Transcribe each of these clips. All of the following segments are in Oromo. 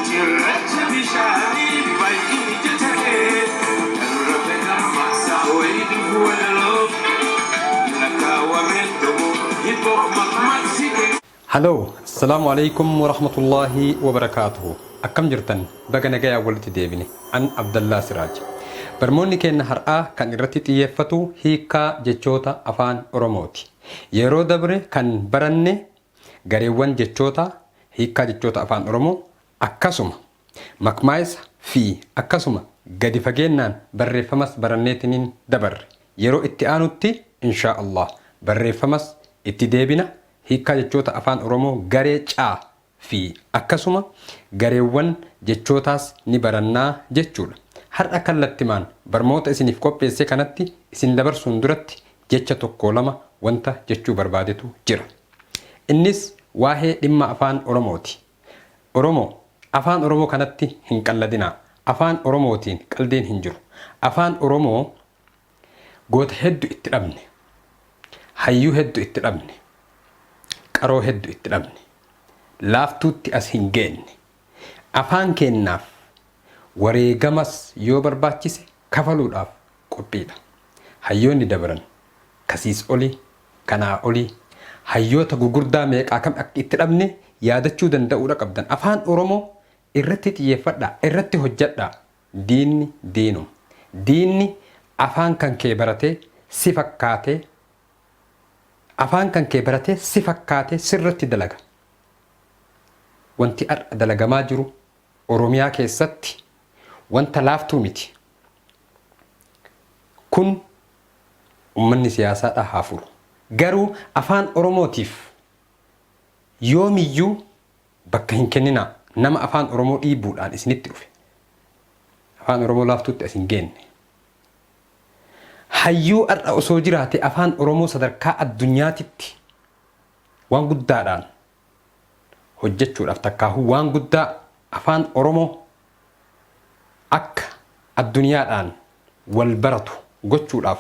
Cirracha bishaanii baay'inni jecha kee irra fedha wayii walaloo lakkaawwamee dhumu hibboo maqmaqsi kee. Haloo, Assalaamu alaikum warahmatullaahi wabarakaatuhu. Akkam jirtan? Baga nagayaa walitti deebine. An Abdallaa Siraaj. Barmoonni keenya har'aa kan irratti xiyyeeffatu hiikkaa jechoota Afaan Oromooti. Yeroo dabre kan baranne gareewwan jechoota, hiikkaa jechoota Afaan Oromoo, akkasuma makmaayisa fi akkasuma gadi fageennaan barreeffamas baranneetiniin dabarre. Yeroo itti aanutti inshaa Allah barreeffamas itti deebina, hiikkaa jechoota Afaan Oromoo garee C fi akkasuma gareewwan jechootaas ni barannaa jechuudha. Har'a kallattimaan barmoota isiniif qopheesse kanatti isin dabarsuun duratti jecha tokko lama wanta jechuu barbaadetu jira. Innis waa'ee dhimma Afaan Oromooti. Oromoo, Afaan Oromoo kanatti hin qalladinaa. Afaan Oromootiin qaldiin hin jiru. Afaan Oromoo goota heddu itti dhabne. Hayyuu heddu itti dhabne. Qaroo heddu itti dhabne. Laaftuutti as hin geenne. Afaan keennaaf wareegamas yoo barbaachise kafaluudhaaf qophiidha. Hayyoonni dabran kasiis oli, kanaa oli, hayyoota gugurdaa meeqaa kam akka itti dhabne yaadachuu danda'uudha qabdan. Afaan Oromoo irratti xiyyeeffadhaa, irratti hojjadhaa. Diinni diinuma. Diinni afaan kan kee baratee si fakkaatee, afaan kan kee baratee si fakkaatee sirratti dalaga. Wanti har'a dalagamaa jiru Oromiyaa keessatti wanta laaftuu miti. Kun ummanni siyaasaadhaa haa furu. Garuu Afaan Oromootiif yoomiyyuu bakka hin kenninaa. Nama Afaan Oromoo dhiibuudhaan isinitti dhufe. Afaan Oromoo laaftuutti as hin geenne. Hayyuu har'a osoo jiraate Afaan Oromoo sadarkaa addunyaatitti waan guddaadhaan hojjechuudhaaf, takkaahuu waan guddaa Afaan Oromoo akka addunyaadhaan wal baratu gochuudhaaf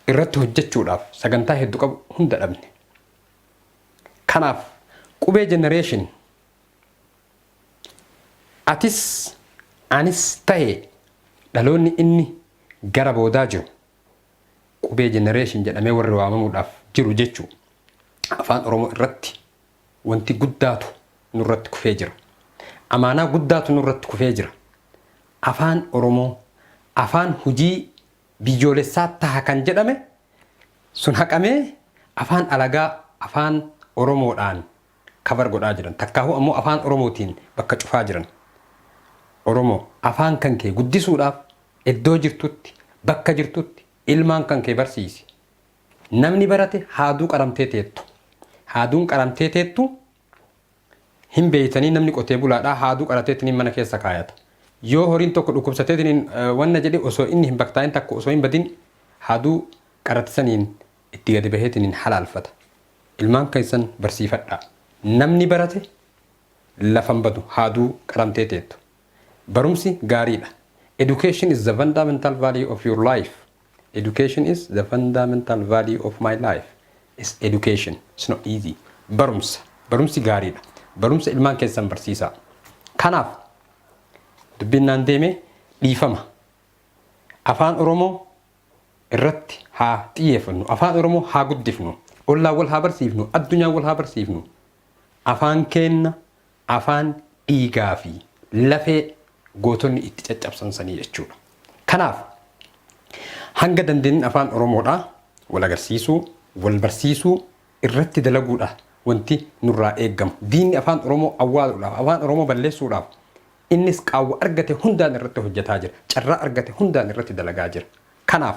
irratti hojjechuudhaaf sagantaa heddu qabu hunda dhabne. Kanaaf Qubee Generation, atis anis tahe dhaloonni inni gara boodaa jiru, Qubee Generation jedhamee warri waamamuudhaaf jiru jechuu, Afaan Oromoo irratti wanti guddaatu nurratti kufee jira. Amaanaa guddaatu nurratti kufee jira. Afaan Oromoo afaan hujii biyyoolessaa taha kan jedhame sun haqamee afaan alagaa Afaan Oromoodhaan cover godhaa jiran. Takkaahuu ammoo Afaan Oromootiin bakka cufaa jiran. Oromoo, afaan kan kee guddisuudhaaf iddoo jirtutti, bakka jirtutti ilmaan kan kee barsiisi. Namni barate haaduu qaramtee teettu. Haaduun qaramtee teettu hin beeytanii, namni qotee bulaadhaa haaduu qarateetiniin mana keessa kaayata. Yoo horiin tokko dhukkubsateetiniin wanna jedhe, osoo inni hin baktaa'in takka osoo hin badin haaduu qaratisaniin itti gadi baheetiniin halaalfata. Ilmaan keessan barsiifadhaa. Namni barate lafan badu haaduu qaramtee teettu. Barumsi gaariidha. Education is the fundamental value of your life. Education is the fundamental value of my life. Is education. It's not easy. Barumsa. Barumsi gaariidha. Barumsa ilmaan keessan barsiisaa. Kanaaf dubbiin naan deeme, dhiifama. Afaan Oromoo irratti haa xiyyeeffannu. Afaan Oromoo haa guddifnu. Ollaa wal haa barsiifnu. Addunyaa wal haa barsiifnu. Afaan keenna afaan dhiigaa fi lafee gootonni itti caccabsan sanii jechuudha. Kanaaf hanga dandeenye Afaan Oromoodhaa wal agarsiisuu, wal barsiisuu irratti dalaguudha wanti nurraa eeggamu. Diinni Afaan Oromoo awwaaluudhaaf, Afaan Oromoo balleessuudhaaf innis qaawwa argate hundaan irratti hojjetaa jira. Carraa argate hundaan irratti dalagaa jira. Kanaaf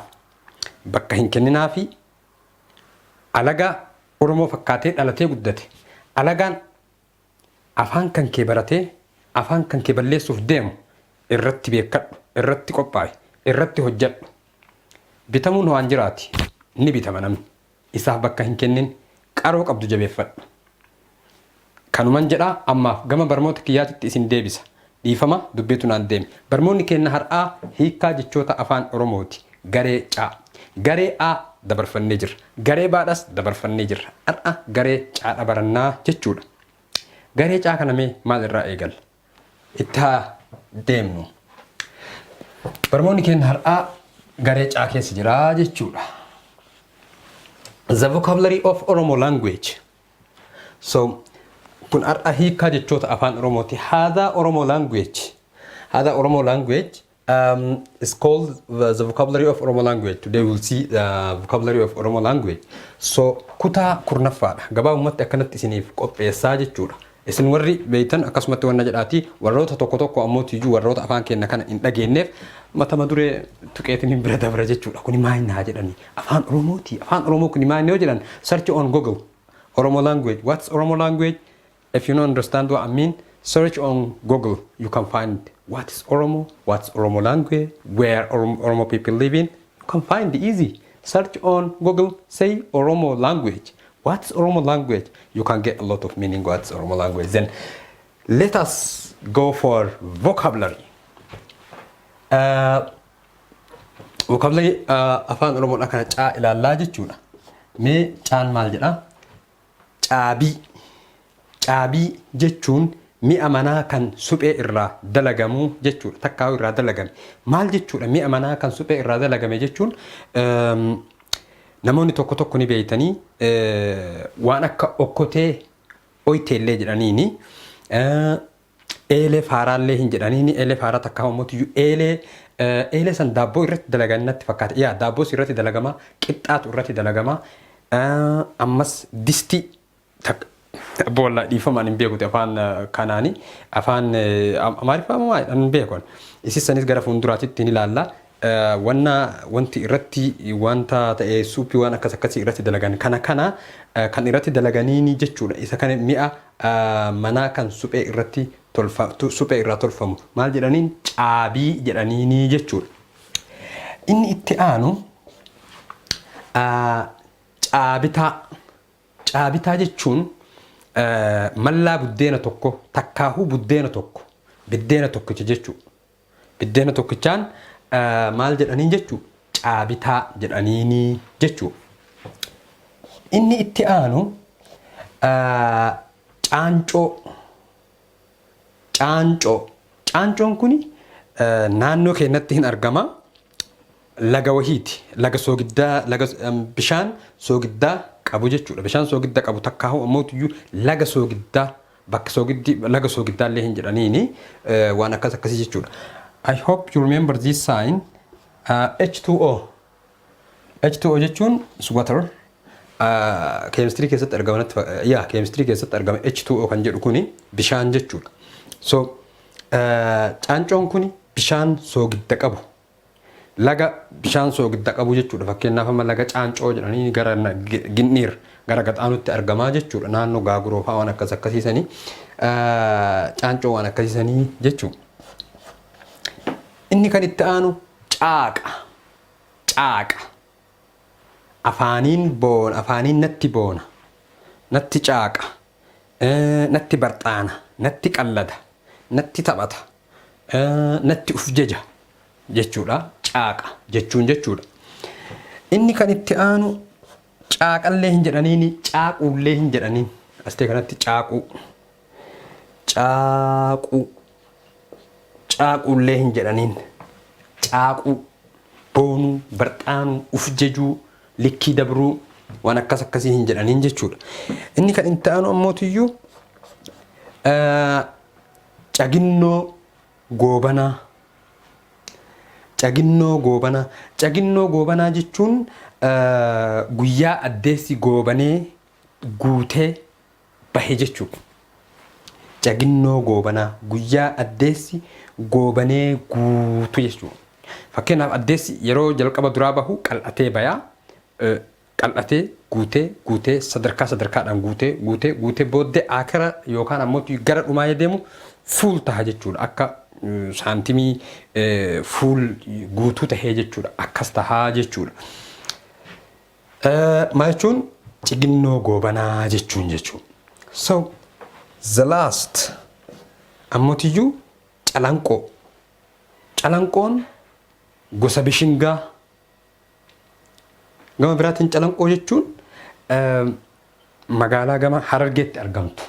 bakka hin kenninaafi. Alagaa Oromoo fakkaatee dhalatee guddate. Alagaan afaan kan kee baratee afaan kan kee balleessuuf deemu irratti beekadhu, irratti qophaa'i, irratti hojjedhu. Bitamuun waan jiraati. Ni bitama namni. Isaaf bakka hin kennin, qaroo qabdu jabeeffadhu. Kanuman jedhaa, ammaaf gama barmoota kiyyaatitti isin deebisa. Dhiifama, dubbiitu naan deeme. Barmoonni keenna har'aa hiikkaa jechoota Afaan Oromooti. Garee C. Garee A dabarfannee jirra. Garee B'dhas dabarfannee jirra. Har'a garee C'dha barannaa jechuudha. Garee caa kana mee maal irraa eegalla? Itti haa deemnu. Barnoonni keenya har'aa garee caa keessa jira jechuudha. The vocabulary of Oromo language. So, kun har'a hiikaa jechoota afaan Oromooti. Haadha Oromo language. Haadha Oromo language is called the vocabulary of Oromo language. Today we'll see the vocabulary of Oromo language. So, kutaa 10ffaadha. Gabaabumatti akkanatti isiniif qopheessaa jechuudha. Isin warri beeytan akkasumatti wanna jedhaati, warroota tokko tokko ammoo tiyyuu warroota afaan keenya kana hin dhageenyeef matama duree tuqeetiin hin bira dabra jechuudha. Kuni maal naa jedhani? Afaan Oromooti. Afaan Oromoo kuni maal yoo jedhan, search on Google. Oromo language. What's Oromo language? If you don't understand what I mean, search on Google. You can find what is Oromo, what's Oromo language, where Oromo people live in. You can find it easy. Search on Google, say Oromo language. What's Oromo language? You can get a lot of meaning what's Oromo language. Then let us go for vocabulary. Vocabulary afaan Oromoodha kana caa ilaallaa jechuudha. Mee caan maal jedhaa? Caabii. Caabii jechuun mi'a manaa kan suphee irraa dalagamu jechuudha. Takkaa'u irraa dalagame. Maal jechuudha mi'a manaa kan suphee irraa dalagame jechuun? Namoonni tokko tokko ni beeytanii, waan akka okkotee oyiteellee jedhaniini, eelee faaraallee hin jedhaniini, eelee faaraa takkaa immoo eelee san daabboo irratti dalagan natti fakkaata. Yaa, daabboos irratti dalagama, qixxaatu irratti dalagama. Ammas distii boolla, dhiifamaan, hin beekuti afaan kanaani, afaan Amaariffaa moo maal hin beeku. Isisanis gara fuulduraatitti ni ilaalla. Wanna wanti irratti wanta ta'e, suuphii waan akkas akkasii irratti dalagan kana kan irratti dalaganiini jechuudha. Isa kana mi'a manaa kan suphee irratti tolfa, suphee irraa tolfamu maal jedhaniin? Caabii jedhaniini jechuudha. Inni itti aanu caabitaa. Caabitaa jechuun mallaa buddeena tokko takkaahuu buddeena tokko, biddeena tokkicha jechuudha. Biddeena tokkichaan maal jedhaniin jechuu? Caabitaa jedhaniini jechuudha. Inni itti aanu caancoo. Caancoo. Caancoon kuni naannoo keenyatti hin argama. Laga wahiiti. Laga soogiddaa, laga bishaan soogiddaa qabu jechuudha. Bishaan soogidda qabu takkaahuu ammoo laga soogiddaa, bakka soogiddi, laga soogiddaa illee hin jedhaniini, waan akkas akkasii jechuudha. I hope you remember this sign. H2O. H2O jechuun is water. Keemistirii keessatti argama natti, yaa, keemistirii keessatti argama. H2O kan jedhu kuni bishaan jechuudha. So caancoon kuni bishaan soogidda qabu. Laga bishaan soogidda qabu jechuudha. Fakkeenyaaf amma laga Caancoo jedhanii gara Ginniir gara gaxaanutti argamaa jechuudha. Naannoo Gaaguroo fa'aa waan akkas akkasiisanii, caancoo waan akkasiisanii jechuudha. Inni kan itti aanu caaqa. Caaqa. Afaaniin boona, afaaniin natti boona, natti caaqa, natti barxaana, natti qallada, natti taphata, natti uf jaja jechuudha. Caaqa jechuun jechuudha. Inni kan itti aanu caaqallee hin jedhaniini, caaquullee hin jedhaniin. Astee kanatti caaquu. Caaquu. Caaquullee hin jedhaniin. Caaquu. Boonuu, barxaanuu, uf jajuu, likkii dabruu, waan akkas akkasii hin jedhaniin jechuudha. Inni kan itti aanu ammootiyyuu caginnoo goobanaa. Caginnoo goobanaa. Caginnoo goobanaa jechuun guyyaa addeessi goobanee guutee bahe jechuudha. Caginnoo goobanaa, guyyaa addeessi goobanee guutu jechuudha. Fakkeenyaaf addeessi yeroo jalqaba duraa bahu qal'atee bayaa. Qal'atee guutee guutee, sadarkaa sadarkaadhaan guutee guutee guutee, booddee akira yookaan ammoo gara dhumaa yoo deemu full taha jechuudha. Akka saantimii full guutuu tahee jechuudha. Akkas tahaa jechuudha. Maal jechuun ciginnoo goobanaa jechuun jechuudha. So the last ammootiyyuu calanqoo. Calanqoon gosa bishingaa. Gama biraatiin calanqoo jechuun magaalaa gama Harargeetti argamtu.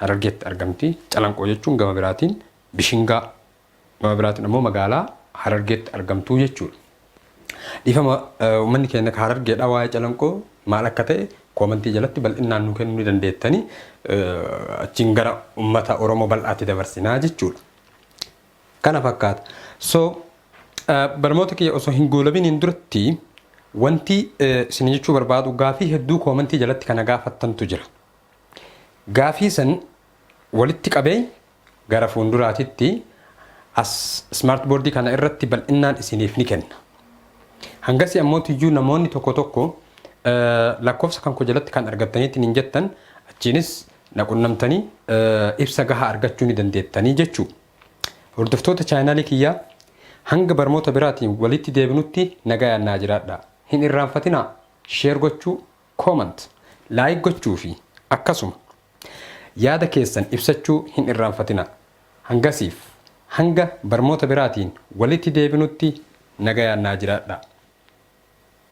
Harargeetti argamti. Calanqoo jechuun gama biraatiin Bishingaa, gama biraatiin ammoo magaalaa Harargeetti argamtuu jechuudha. Dhiifama, uummanni keenya Harargeedha, waa'ee Calanqoo maal akka ta'e koomantii jalatti bal'inaan nu kennuu ni dandeettanii, achiin gara uummata Oromoo bal'aatti dabarsinaa jechuudha. Kana fakkaata. So barnoota kiyya osoo hin goolabiniin duratti wanti isin jechuu barbaadu, gaafii hedduu koomantii jalatti kana gaafattantu jira. Gaafii san walitti qabee gara fuulduraatitti as smart boardii kana irratti bal'innaan isiniif ni kenna. Hangasii ammoo tiyyuu namoonni tokko tokko lakkoofsa kan koo jalatti kan argattaniitiin hin jettan, achiinis na qunnamtanii ibsa gahaa argachuu ni dandeettanii jechuu. Hordoftoota chaanaalii kiyyaa, hanga barnoota biraatiin walitti deebinutti nagayaan naa jiraadha. Hin irraanfatinaa, share gochuu, comment, like gochuu fi akkasuma yaada keessan ibsachuu hin irraanfatinaa. Hangasiif, hanga barnoota biraatiin walitti deebinutti nagayaan naa jiraadha.